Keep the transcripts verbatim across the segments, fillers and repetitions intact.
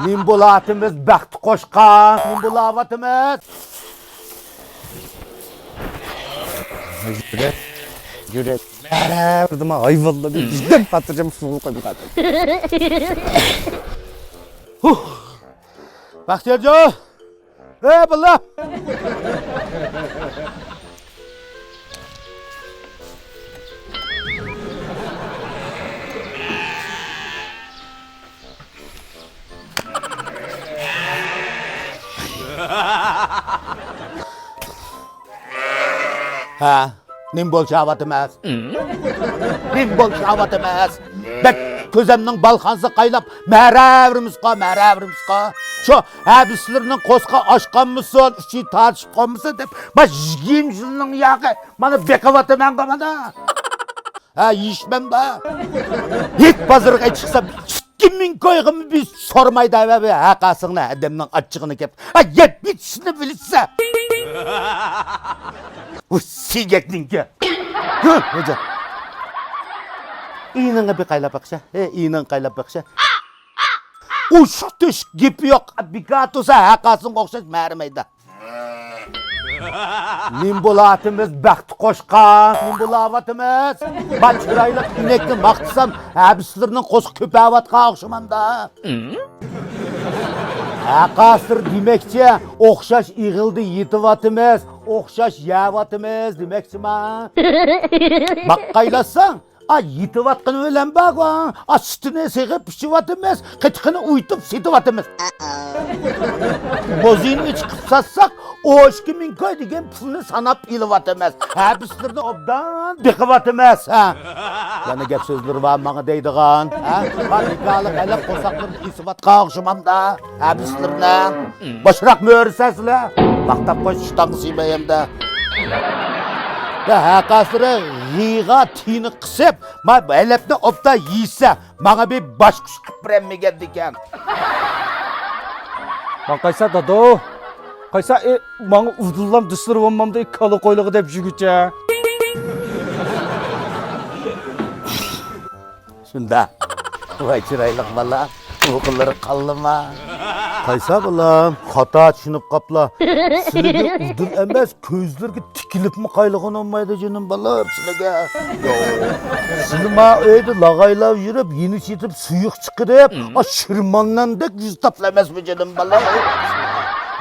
نېمە بولاتىمىز، بەخت قوشقان، نېمە بولاۋاتىمىز؟ يۈرەك، يۈرەك. مەرە بىردىما ھايۋانلار بىردەم خاتىرجەم سۇغا قويۇپ قالدى. بەختىيارجان! ئەي، بالام! ھە، نېمە بولۇشاۋاتىمىز؟ نېمە بولۇشاۋاتىمىز؟ بەك كۆزەمنىڭ بالخانىسى قايناپ، مەرەۋرىمىزقا، مەرەۋرىمىزقا. شۇ ھەبىسلىرىنىڭ قورسىقى ئاچقانمىسۇن، ئىچى تارتىشىپ قالمىسۇن دەپ، ما يىگىرمە يىلنىڭ ياغى مانا بېقىۋاتىمەنغۇ مانا. ھە، يېيىشمەندا. ھېيت بازىرىغا چىقسام، ئىككى مىڭ كويغىمۇ بىز سورىمايدا ۋە ھەقاسىڭنى ئادەمنىڭ ئاچچىقىنى كەپ. ھە، يەپ يېتىشنى بىلسە. ئۇ سىيگەكنىڭكى. ھە، خوجا. ئىنىڭغا بىر قايلاپ بېقىشە. ھە، ئىنىڭغا قايلاپ بېقىشە. ئوشۇق تۆشۈك گېپى يوق. بىكار تۇرسا ھەقاسىڭغا ئوخشاش مەرىمەيدۇ. نېمە بولاتىمىز، بەخت قوشقان، نېمە بولاۋاتىمىز؟ ما چىرايلىق ئىنەكنى ماختىسام، ھەبىسلىرىنىڭ قورسىقى كۆپەۋاتقان ئوخشىمامدا. ھەقاسىر دېمەكچى، ئوخشاش ئېغىلدا يېتىۋاتىمىز، ئوخشاش يەۋاتىمىز دېمەكچىما. باققايلاتساڭ، ئا، يېتىۋاتقىنى بىلەن بارغۇ. ئا، سۈتىنى سېغىپ ئىچىۋاتىمىز، قېتىقىنى ئۇيۇتۇپ سېتىۋاتىمىز. مۇزېينى چىقىپ ساتساق، ئون ئىككى مىڭ كوي دېگەن پۇلنى ساناپ ئېلىۋاتىمىز. ھەبىسلىرىنى ئوبدان بېقىۋاتىمىز. ھە. يەنە گەپ سۆزلىرى بار ماڭا دەيدىغان. ھە؟ بار بىكارلىق ئەلەپ قورساقلىرىنى ئېسىۋاتقان ئوخشىمامدا. ھەبىسلىرىنى. باشراق مۆرىسەن سىلەر. ماختاپ قويسا ئىشتاڭ سىيمەي ئەمدى. يا ھەقاسىرى غىيغا تىيىنى قىسىپ، ما ھەلەپنى ئوبدان يېسە، ماڭا بىر باش قۇش قىلىپ بېرەلمىگەندىكەن. ما قايسا دادو؟ قايسا، ئى، ماڭا ئۇدۇللام دىسلىرى بولمامدۇ، ئى، كالا قويلىغى دەپ يۈگۈچە. شۇنداق. ۋاي چىرايلىق بالا، ئۇ قىللىرى قاللىما. قايسا بالام، خاتا چۈشىنىپ قاپلا. سىلىگە ئۇدۇل ئەمەس، كۆزلىرىگە تىكىلىپمۇ قايلىغىنى بولمايدۇ جېنىم بالام سىلىگە. ياق. سىلى ما ئۆيدە لاغايلاپ يۈرۈپ، يېنىچ يېتىپ سۇيۇق چىقىرىپ، ئا شىرماندەك يۈز تاپلا ئەمەسمۇ جېنىم بالام.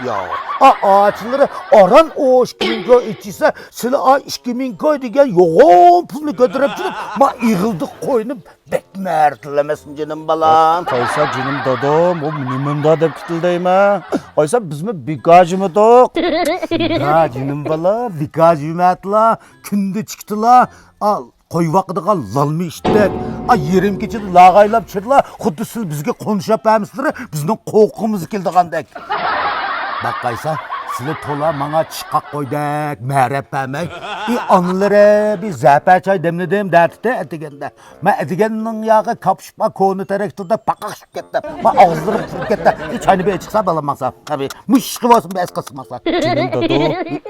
ياق. ئا ئاچىلىرى ئاران ئوشكىنىڭكى ئىچىسە، سىلى ئا ئىككى مىڭ كوي دېگەن يوغان پۇلنى كۆتۈرۈپ چىقىپ، ما ئېغىلدىغا قوينى بەك مەرتلىمەسمۇ جېنىم بالام. قايسا جېنىم دادام، ئۇ نېمەمدا دەپ كېتىلدەيمەن. قايسا بىزمۇ بىكار جۈمىدۇق. شۇنداق جېنىم بالا، بىكار جۈمەتلا، كۈندە چىقتىلا. ئا، قوي باقىدىغان لالما ئىتتەك. ئا، يېرىم كېچىدە لاغايلاپ چىرلا، خۇددى سىلى بىزگە قونۇشاپ بەرمىسىلىرى، بىزنىڭ قورقۇمىز كېلىدىغاندەك. باققايسا، سىلى تولا ماڭا چىشقاق قويدەك، مەرەپ بەرمەي. ئى، ئانىلىرى بىر زەپەر چاي دەملىدىم، دەتتى ئەتىگەندە. مەن ئەتىگەننىڭ ياغى كاپشۇپا كونا تىراكتوردا پاقاقشىپ كەتتى. مەن ئاغزىلىرىم قۇرۇپ كەتتى. ئى، چاينى بىر ئىچىقسا بالام ماڭسا. قەبى، مۇشۇقى بولسۇن، بىر ئەسقاتسا ماڭسا. جېنىم دادو،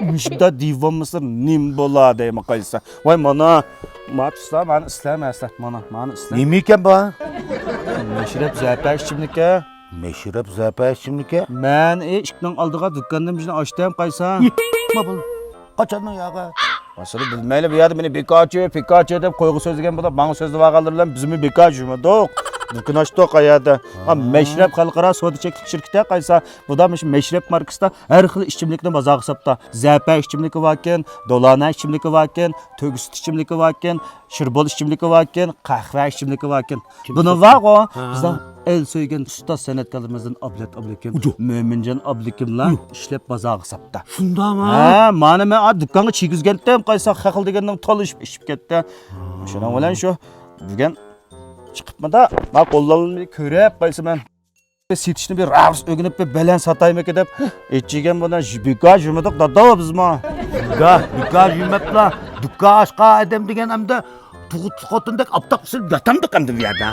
مۇشۇنداق دېيىۋالمىسىلەر نېمە بولا دەيمەن قايسا. ۋاي مانا، ما تۇتسا، مانا ئىسلەم ھەسەت، مانا، مانا ئىسلەم. نېمە ئىكەن بۇ؟ مەشرەپ زەپەر ئىچىملىكى. مەشرەپ زەپەر ئىچىملىكى؟ مەن، ئى، ئىشىكنىڭ ئالدىغا دۇكاندىن بىرنى ئاچتىم قايسا. ئى، ما بۇ قاچاننىڭ ياغى؟ ئاسىلى بىلمەيلى بۇ يەردە مېنى بىكارچى، پىكارچى دەپ قويغا سۆزلىگەن بولۇپ، ماڭا سۆزلىۋالغانلىرى بىلەن بىزمۇ بىكار يۈرمىدۇق. دۇكان ئاچتۇق ئا يەردە. ھا، مەشرەپ خەلقئارا سودا چەكلىك شىركىتى قايسا. بۇدا مۇشۇ مەشرەپ ماركىسىدا ھەر خىل ئىچىملىكنى بازارغا ساپتا. زەپەر ئىچىملىكى باركەن، دولانا ئىچىملىكى باركەن، تۆگە سۈت ئىچىملىكى باركەن، شىربول ئىچىملىكى باركەن، قەھۋە ئىچىملىكى باركەن. بۇنى بارغۇ، ھا. بىزنىڭ ئەل سۆيگەن ئۇستاز سەنئەتكارلىرىمىزدىن ئابلەت ئابلىكىم، ئۇجۇ. مۆمىنجان ئابلىكىملار ئۇجۇ. ئىشلەپ بازارغا ساپتا. شۇنداقمۇ؟ ھە، مانا مەن ئا دۇكانغا چىگىزگەنتىم، قايسا خەقىل دېگەننىڭ تالىشىپ ئىچىپ كەتتى. شۇنىڭ بىلەن شۇ بۈگۈن چىقىپمىدا، ما قوللارنى كۆرۈپ قايسا مەن. سېتىشنى بىر راۋۇس ئۆگىنىپ، بىر بەلەن ساتايمىكى دەپ، ئېچىگەن بۇنى بىكار يۈرمىدۇق دادا بىزمۇ. بىكار، بىكار يۈرمەپلا، دۇكان ئاچقان ئادەم دېگەن ئەمدى تۇغۇت خوتۇندەك ئاپتاپ ئىسسىلىپ ياتامدۇق ئەمدى بۇ يەردە.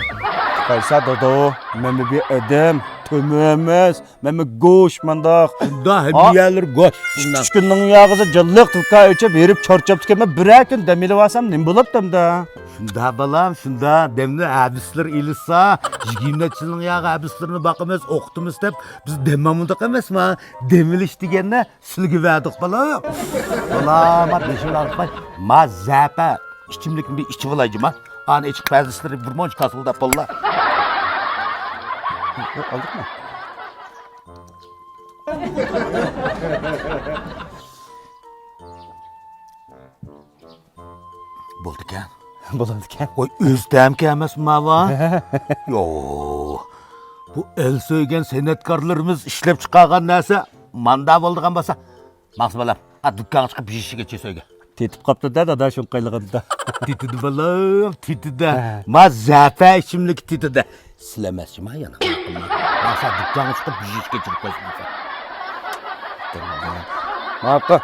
قايسا دادا، مەنمۇ بىر ئادەم، تۆمۈر ئەمەس، مەنمۇ گوش مانداق. شۇنداق، ھەممە يەرلىرى گوش. ئۈچ كۈننىڭ ياغىسى جانلىق تۇركا ئۆچۈپ، ھېرىپ چارچاپتىكەنمەن، بىرەر كۈن دەم ئېلىۋالسام نېمە بولاتتى ئەمدى؟ شۇندا بالام، شۇندا دەمنى ھەبىسلەر ئېلىشسا، يىگىرمە نەچچە يىلنىڭ ياغى ھەبىسلىرىنى باقىمىز، ئوقۇتىمىز دەپ، بىز دەم ئالمىدۇق ئەمەسما؟ دەم ئېلىش دېگەننى سىلىگە بەردۇق بالام. بالام، بېشىڭنى ئاغرىتماي، ما زەپە ئىچىملىكنى بىر ئىچىۋالايجىما. ئانى ئېچىق بەزىسلىرى بىر مۇنچە كاسىلداپ باللا. ئالدۇقمۇ؟ بولدىكەن. بولىدىكەن. ۋاي، ئۆز تەمكەن ئەمەسمۇ ماۋا؟ يو، بۇ ئەل سۆيگەن سەنئەتكارلىرىمىز ئىشلەپ چىقارغان نەرسە ماندا بولىدىغان بولسا، ماڭسا بالام، ئا، دۇكانغا چىقىپ بىر يېشىگە چېسۆگە. تېتىپ قاپتۇ-دە، دادا، شۇڭقايلىغاندا. تېتىدى بالام، تېتىدى. ھە. ما زەپە ئىچىملىكى تېتىدى. سىلەمەسچىما يەنە. ماڭسا دۇكانغا چىقىپ بىر يېشىگە چىقىپ قويسۇن. ماقۇل.